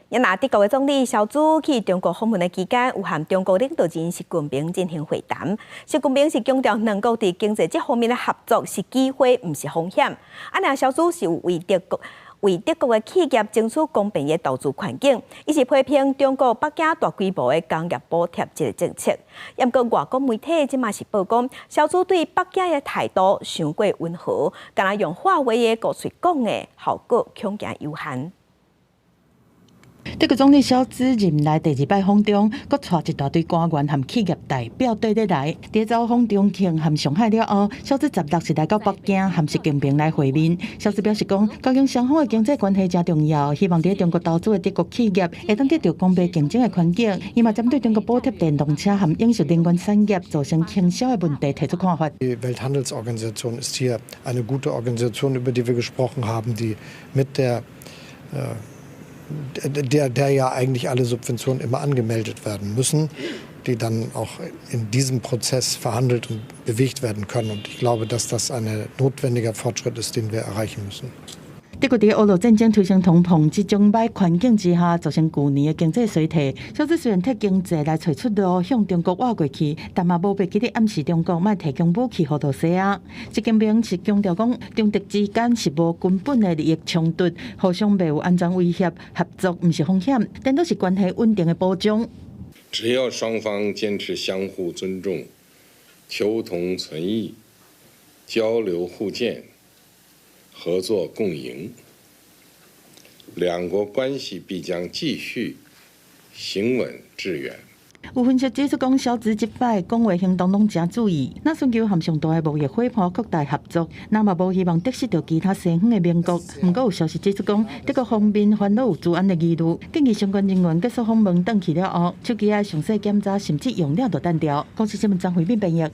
若德國的總理蕭茲去中國訪問的期間，有和中國領導人習近平進行會談。習近平是強調兩國佇經濟這方面的合作是機會，毋是風險。啊，若蕭茲是有為德國的企業爭取公平的投資環境，伊是批評中國北京大規模的工業補貼這个政策。毋過外國媒體這馬是報講，蕭茲對北京的態度傷過溫和，敢若用華為的故事講的效果恐驚有限。德國總理蕭茲任內第二擺訪中，閣帶一大堆官員和企業代表綴咧來。佇走訪重慶和上海了後，蕭茲16是來到北京和習近平來會面。蕭茲表示講，加強雙方的經濟關係誠重要，希望佇中國投資的德國企業會當得著公平競爭的環境。伊嘛針對中國補貼電動車和永續能源產業造成傾銷的問題提出看法。 Die Welthandelsorganisation ist hier eine gute Organisation, über die wir gesprochen haben, die mit der der, der ja eigentlich alle Subventionen immer angemeldet werden müssen, die dann auch in diesem Prozess verhandelt und bewegt werden können. Und ich glaube, dass das ein notwendiger Fortschritt ist, den wir erreichen müssen. 德國佇俄烏戰爭推升通膨這種歹環境之下，造成舊年的經濟衰退。蕭茲雖然替經濟來揣出路，向中國倚過去，但嘛無袂記得暗示中國莫提供武器予俄羅斯。習近平是強調講，中德之間是無根本的利益衝突，互相袂有安全威脅，合作毋是風險，顛倒是關係穩定的保障。只要雙方堅持相互尊重、求同存異、交流互鑑、合作共贏，兩國關係必將繼續行穩致遠。有分析指出，講蕭茲這擺講話行動攏誠注意，若尋求和上大的貿易夥伴擴大合作，若嘛無希望得失著其他西方的盟國。毋過有消息指出，講德國方面煩惱有資安的疑慮，建議相關人員結束訪問轉去了後，手機愛詳細檢查，甚至用了就擲掉。公視新聞張惠敏編譯。